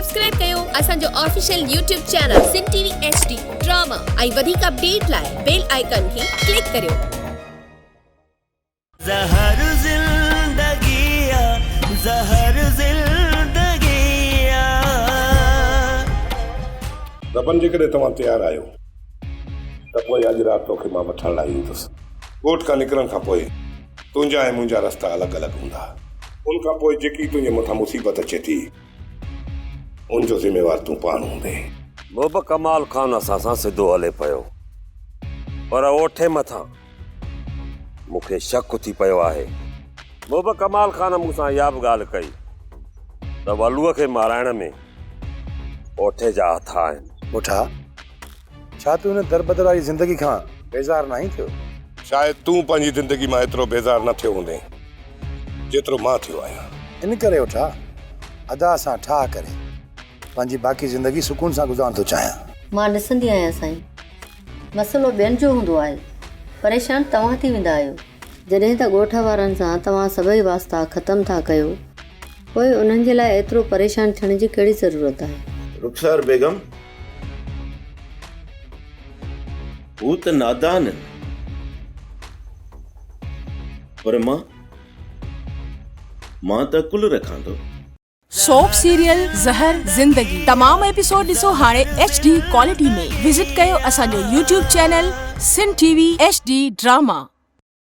Subscribe ڪيو اسان جو official YouTube channel Sindh T V H D drama ۽ وڌيڪ اپڊيٽ لاء بيل آئيڪان کي ڪلڪ ڪريو. زهر زندگي آ زهر زندگي آ. ربن جيڪڏهن توهان تيار آهيو ته پوء اڄ رات توکي مان وٺڻ لاء ايندس. ڳوٺ کان نڪرڻ کان پوء تنهنجا ۽ منهنجا رستا الڳ الڳ هوندا. ان کان پوء جيڪي تنهنجي مٿان مصيبت اچي ٿي، ان جو ذميوار تون پاڻ هوندين. به ڪمال خان اسان سان سڌو هلي پيو، پر اوٺي مٿان مون کي شڪ ٿي پيو آهي. به ڪمال خان مون سان اها به ڳالهه ڪئي ته ولوء کي مارائڻ ۾ اوٺي جا هٿ آهن. اوٺا! ڇا تون هن دربدر واري زندگي کان بيزار ناهين ٿيو؟ شايد تون پنهنجي زندگي مان ايترو بيزار نه ٿيو هوندين، جيترو مان ٿيو آهيان. ان ڪري اٺا، ادا سان ٺاهه ڪري، پنهنجي باقي زندگي سڪون سان گذارڻ ٿو چاهيان. مان ڏسندي آهيان سائين، مسئلو ٻين جو هوندو آهي، پريشان توهان ٿي ويندا آهيو. جڏهن ته ڳوٺ وارن سان توهان سڀئي واسطا ختم ٿا ڪيو، پوء انهن جي لاء ايترو پريشان ٿيڻ جي ڪهڙي ضرورت آهي؟ رخسار بيگم! هو ته نادان آهن، پر مان، مان ته عقل رکان ٿو. سوپ سيريل زهر زندگي تمام ايپيسوڊ ڏسو هاڻي ايڇ ڊي ڪوالٽي ۾ وزٽ ڪيو اسان جو YouTube channel Sindh T V H D drama.